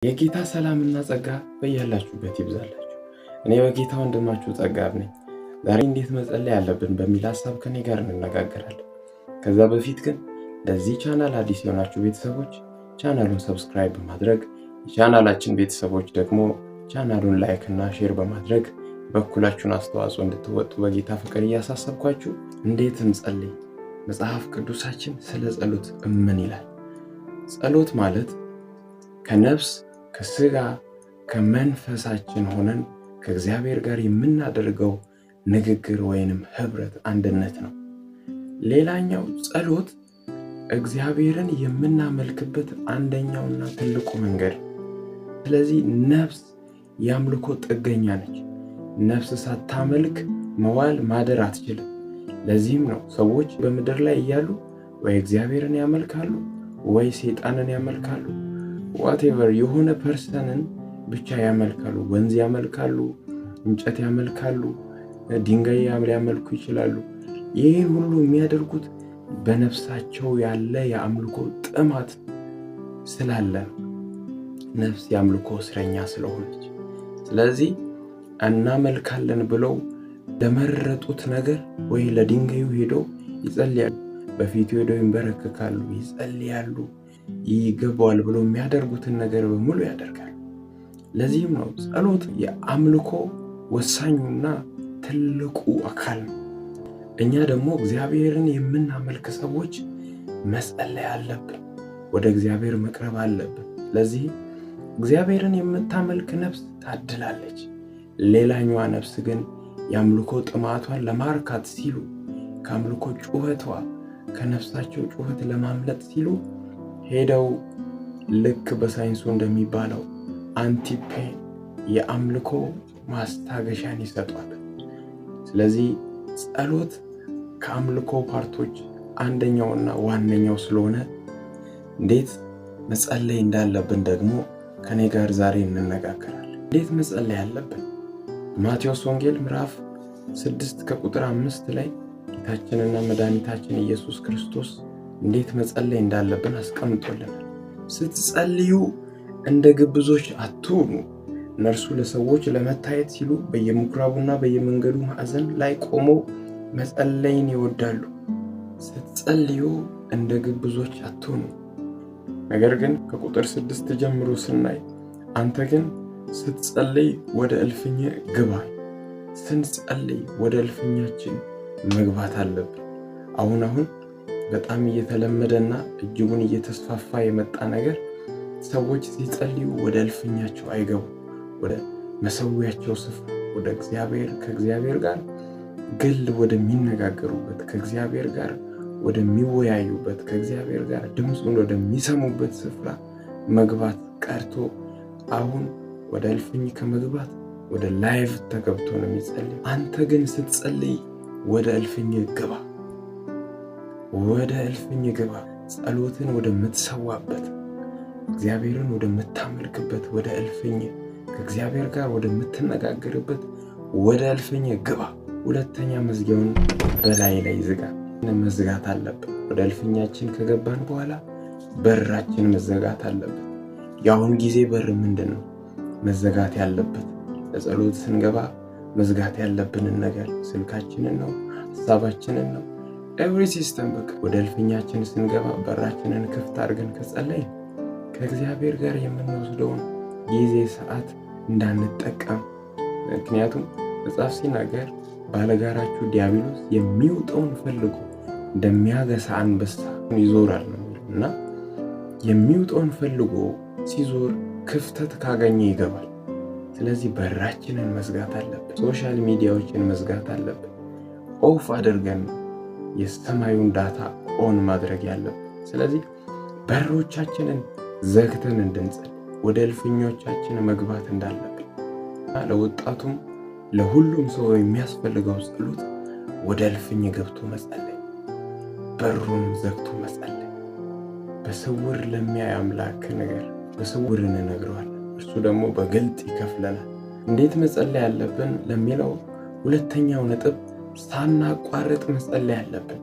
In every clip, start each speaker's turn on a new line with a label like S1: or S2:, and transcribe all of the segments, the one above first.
S1: የጌታ ሰላምና ጸጋ በያላችሁበት ይብዛላችሁ። እኔ በጌታ ወንድማችሁ ጸጋብ ነኝ። ዛሬ እንዴት መጸለይ ያለብን በሚል ሀሳብ ከኔ ጋር እንነጋገራለን። ከዛ በፊት ግን ለዚህ ቻናል አዲስ የሆናችሁ ቤተሰቦች ቻናሉን subscribe በማድረግ፣ የቻናላችን ቤተሰቦች ደግሞ ቻናሉን like እና share በማድረግ በኩላችሁን አስተዋጽኦ እንድትወጡ በጌታ ፍቅር እያሳሰብኳችሁ፣ እንዴት እንጸልይ? መጽሐፍ ቅዱሳችን ስለ ጸሎት ምን ይላል? ጸሎት ማለት ከነፍስ፣ ከስጋ፣ ከመንፈሳችን ሆነን ከእግዚአብሔር ጋር የምናደርገው ንግግር ወይንም ህብረት፣ አንድነት ነው። ሌላኛው ጸሎት እግዚአብሔርን የምናመልክበት አንደኛውና ትልቁ መንገድ። ስለዚህ ነፍስ የአምልኮ ጥገኛ ነች። ነፍስ ሳታመልክ መዋል ማደር አትችልም። ለዚህም ነው ሰዎች በምድር ላይ እያሉ ወይ እግዚአብሔርን ያመልካሉ ወይ ሰይጣንን ያመልካሉ። Whatever የሆነ person ን ብቻ ያመልካሉ። ወንዝ ያመልካሉ፣ እንጨት ያመልካሉ፣ ድንጋይ ሊያመልኩ ይችላሉ። ይህን ሁሉ የሚያደርጉት በነፍሳቸው ያለ የአምልኮ ጥማት ስላለ፣ ነፍስ የአምልኮ እስረኛ ስለሆነች። ስለዚህ እናመልካለን ብለው ለመረጡት ነገር ወይ ለድንጋዩ ሄደው ይጸልያሉ፣ በፊቱ ሄደው ይንበረከካሉ፣ ይጸልያሉ፣ ይገባዋል ብለው የሚያደርጉትን ነገር በሙሉ ያደርጋሉ። ለዚህም ነው ጸሎት የአምልኮ ወሳኙና ትልቁ አካል ነው። እኛ ደግሞ እግዚአብሔርን የምናመልክ ሰዎች መጸለይ አለብን፣ ወደ እግዚአብሔር መቅረብ አለብን። ስለዚህ እግዚአብሔርን የምታመልክ ነፍስ ታድላለች። ሌላኛዋ ነፍስ ግን የአምልኮ ጥማቷን ለማርካት ሲሉ፣ ከአምልኮ ጩኸቷ፣ ከነፍሳቸው ጩኸት ለማምለጥ ሲሉ ሄደው ልክ በሳይንሱ እንደሚባለው anti-pain የአምልኮ ማስታገሻን ይሰጧል። ስለዚህ ጸሎት ከአምልኮ part ኦች አንደኛውና ዋነኛው ስለሆነ እንዴት መጸለይ እንዳለብን ደግሞ ከኔ ጋር ዛሬ እንነጋገራለን። እንዴት መጸለይ አለብን? ማቴዎስ ወንጌል ምዕራፍ 6 ከቁጥር 5 ላይ ጌታችንና መድኃኒታችን ኢየሱስ ክርስቶስ እንዴት መጸለይ እንዳለብን አስቀምጦልናል። ስትጸልዩ እንደ ግብዞች አትሁኑ። እነርሱ ለሰዎች ለመታየት ሲሉ በየምኩራቡና በየመንገዱ ማዕዘን ላይ ቆመው መጸለይን ይወዳሉ። ስትጸልዩ እንደ ግብዞች አትሁኑ። ነገር ግን ከቁጥር 6 ጀምሮ ስናይ አንተ ግን ስትጸልይ ወደ እልፍኝ ግባ። ስንጸልይ ወደ እልፍኛችን መግባት አለብን። አሁን አሁን በጣም እየተለመደና እጅጉን እየተስፋፋ የመጣ ነገር ሰዎች ሲጸልዩ ወደ እልፍኛቸው አይገቡም። ወደ መሰዊያቸው ስፍራ፣ ወደ እግዚአብሔር፣ ከእግዚአብሔር ጋር ግል ወደሚነጋገሩበት፣ ከእግዚአብሔር ጋር ወደሚወያዩበት፣ ከእግዚአብሔር ጋር ድምፁን ወደሚሰሙበት ስፍራ መግባት ቀርቶ አሁን ወደ እልፍኝ ከመግባት ወደ live ተገብቶ ነው የሚጸልይ። አንተ ግን ስትጸልይ ወደ እልፍኝ ግባ፣ ወደ እልፍኝ ግባ። ጸሎትን ወደምትሰዋበት፣ እግዚአብሔርን ወደምታመልክበት ወደ እልፍኝ፣ ከእግዚአብሔር ጋር ወደምትነጋገርበት ወደ እልፍኝ ግባ። ሁለተኛ መዝጊያውን በላይ ላይ ዝጋ። መዝጋት አለብን። ወደ እልፍኛችን ከገባን በኋላ በራችን መዘጋት አለበት። የአሁን ጊዜ በር ምንድን ነው መዘጋት ያለበት? ለጸሎት ስንገባ መዝጋት ያለብንን ነገር ስልካችንን ነው፣ ሀሳባችንን ነው፣ every system። በቃ ወደ እልፍኛችን ስንገባ በራችንን ክፍት አድርገን ከጸለይን ከእግዚአብሔር ጋር የምንወስደውን ጊዜ፣ ሰዓት እንዳንጠቀም። ምክንያቱም መጽሐፍ ሲናገር ባለጋራችሁ ዲያብሎስ የሚውጠውን ፈልጎ እንደሚያገሳ አንበሳ ይዞራል ነው እና የሚውጠውን ፈልጎ ሲዞር ክፍተት ካገኘ ይገባል። ስለዚህ በራችንን መዝጋት አለብን። Social media ዎችን መዝጋት አለብን። Off አድርገን የሰማዩን data on ማድረግ ያለብን። ስለዚህ በሮቻችንን ዘግተን እንድንጸልይ ወደ እልፍኞቻችን መግባት እንዳለብን፣ ለወጣቱም ለሁሉም ሰው የሚያስፈልገው ጸሎት ወደ እልፍኝ ገብቶ መጸለይ፣ በሩን ዘግቶ መጸለይ። በስውር ለሚያይ አምላክ ነገር በስውር እንነግረዋለን፣ እርሱ ደግሞ በግልጥ ይከፍለናል። እንዴት መጸለይ አለብን ለሚለው ሁለተኛው ነጥብ ሳናቋርጥ መጸለይ አለብን።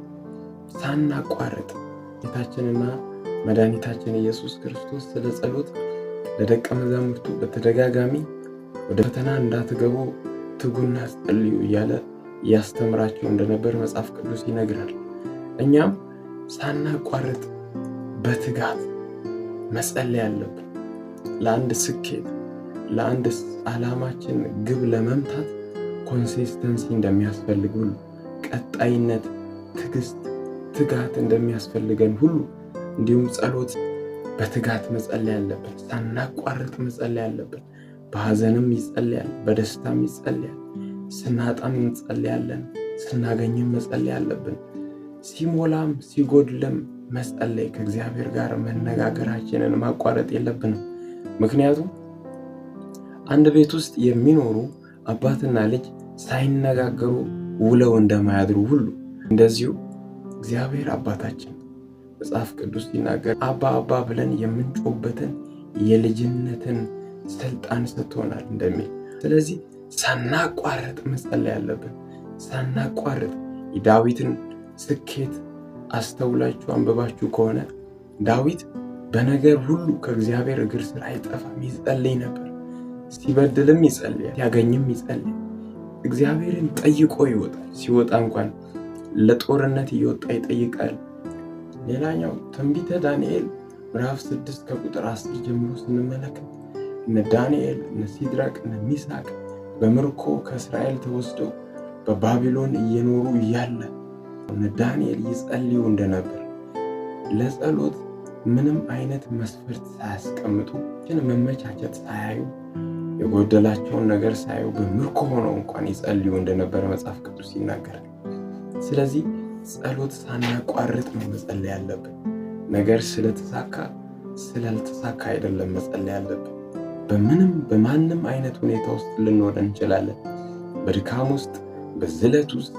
S1: ሳናቋርጥ። ጌታችንና መድኃኒታችን ኢየሱስ ክርስቶስ ስለ ጸሎት ለደቀ መዛሙርቱ በተደጋጋሚ ወደ ፈተና እንዳትገቡ ትጉና ጸልዩ እያለ እያስተምራቸው እንደነበር መጽሐፍ ቅዱስ ይነግራል። እኛም ሳናቋርጥ በትጋት መጸለይ አለብን። ለአንድ ስኬት፣ ለአንድ ዓላማችን ግብ ለመምታት consistency እንደሚያስፈልግ ሁሉ፣ ቀጣይነት፣ ትዕግስት፣ ትጋት እንደሚያስፈልገን ሁሉ እንዲሁም ጸሎት በትጋት መጸለይ አለብን። ሳናቋርጥ መጸለይ አለብን። በሐዘንም ይጸለያል፣ በደስታም ይጸለያል። ስናጣም እንጸለያለን፣ ስናገኝም መጸለይ አለብን። ሲሞላም ሲጎድልም መጸለይ፣ ከእግዚአብሔር ጋር መነጋገራችንን ማቋረጥ የለብንም። ምክንያቱም አንድ ቤት ውስጥ የሚኖሩ አባትና ልጅ ሳይነጋገሩ ውለው እንደማያድሩ ሁሉ እንደዚሁ እግዚአብሔር አባታችን መጽሐፍ ቅዱስ ሲናገር አባ አባ ብለን የምንጮህበትን የልጅነትን ስልጣን ሰጥቶናል እንደሚል፣ ስለዚህ ሳናቋርጥ መጸለይ አለብን። ሳናቋርጥ የዳዊትን ስኬት አስተውላችሁ አንብባችሁ ከሆነ ዳዊት በነገር ሁሉ ከእግዚአብሔር እግር ስር አይጠፋም፣ ይጸልይ ነበር። ሲበድልም ይጸልያል፣ ሲያገኝም ይጸልያል። እግዚአብሔርን ጠይቆ ይወጣል። ሲወጣ እንኳን ለጦርነት እየወጣ ይጠይቃል። ሌላኛው ትንቢተ ዳንኤል ምዕራፍ 6 ከቁጥር 10 ጀምሮ ስንመለከት እነ ዳንኤል፣ እነ ሲድራቅ፣ እነ ሚሳቅ በምርኮ ከእስራኤል ተወስደው በባቢሎን እየኖሩ እያለ እነ ዳንኤል ይጸልዩ እንደነበር፣ ለጸሎት ምንም አይነት መስፈርት ሳያስቀምጡ፣ መመቻቸት ሳያዩ፣ የጎደላቸውን ነገር ሳያዩ በምርኮ ሆነው እንኳን ይጸልዩ እንደነበረ መጽሐፍ ቅዱስ ይናገራል። ስለዚህ ጸሎት ሳናቋርጥ ነው መጸለይ ያለብን። ነገር ስለተሳካ ስላልተሳካ አይደለም መጸለይ ያለብን። በምንም በማንም አይነት ሁኔታ ውስጥ ልንሆን እንችላለን። በድካም ውስጥ፣ በዝለት ውስጥ፣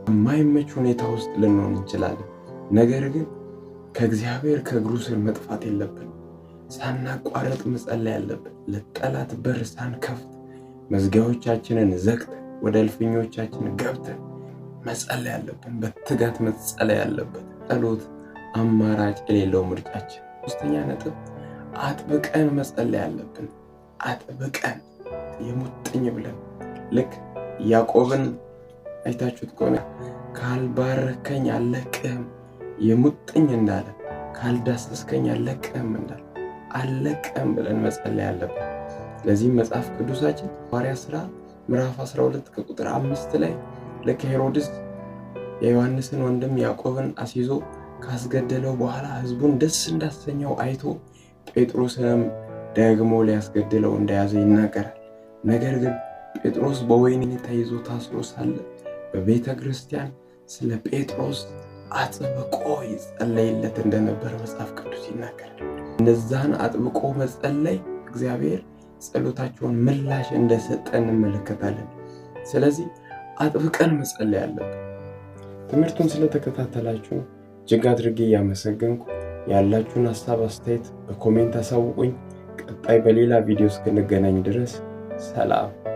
S1: በማይመች ሁኔታ ውስጥ ልንሆን እንችላለን። ነገር ግን ከእግዚአብሔር ከእግሩ ስር መጥፋት የለብን። ሳናቋርጥ መጸለይ ያለብን። ለጠላት በር ሳንከፍት መዝጊያዎቻችንን ዘግተን ወደ እልፍኞቻችን ገብተን መጸለይ ያለብን። በትጋት መጸለይ ያለበት ጸሎት አማራጭ የሌለው ምርጫችን። ሶስተኛ ነጥብ አጥብቀን መጸለይ ያለብን። አጥብቀን የሙጥኝ ብለን፣ ልክ ያዕቆብን አይታችሁት ከሆነ ካልባረከኝ አልለቅህም የሙጥኝ እንዳለ፣ ካልዳሰስከኝ አልለቅህም እንዳለ፣ አልለቅህም ብለን መጸለይ አለብን። ለዚህም መጽሐፍ ቅዱሳችን ሐዋርያት ሥራ ምዕራፍ 12 ከቁጥር 5 ላይ ልክ ሄሮድስ የዮሐንስን ወንድም ያዕቆብን አስይዞ ካስገደለው በኋላ ሕዝቡን ደስ እንዳሰኘው አይቶ ጴጥሮስንም ደግሞ ሊያስገድለው እንደያዘ ይናገራል። ነገር ግን ጴጥሮስ በወህኒ ተይዞ ታስሮ ሳለ በቤተ ክርስቲያን ስለ ጴጥሮስ አጥብቆ ይጸለይለት እንደነበር መጽሐፍ ቅዱስ ይናገራል። እነዛን አጥብቆ መጸለይ እግዚአብሔር ጸሎታቸውን ምላሽ እንደሰጠ እንመለከታለን። ስለዚህ አጥብቀን መጸለይ አለብን። ትምህርቱን ስለተከታተላችሁ እጅግ አድርጌ እያመሰገንኩ ያላችሁን ሀሳብ አስተያየት በ comment አሳውቁኝ። ቀጣይ በሌላ ቪዲዮ እስክንገናኝ ድረስ ሰላም።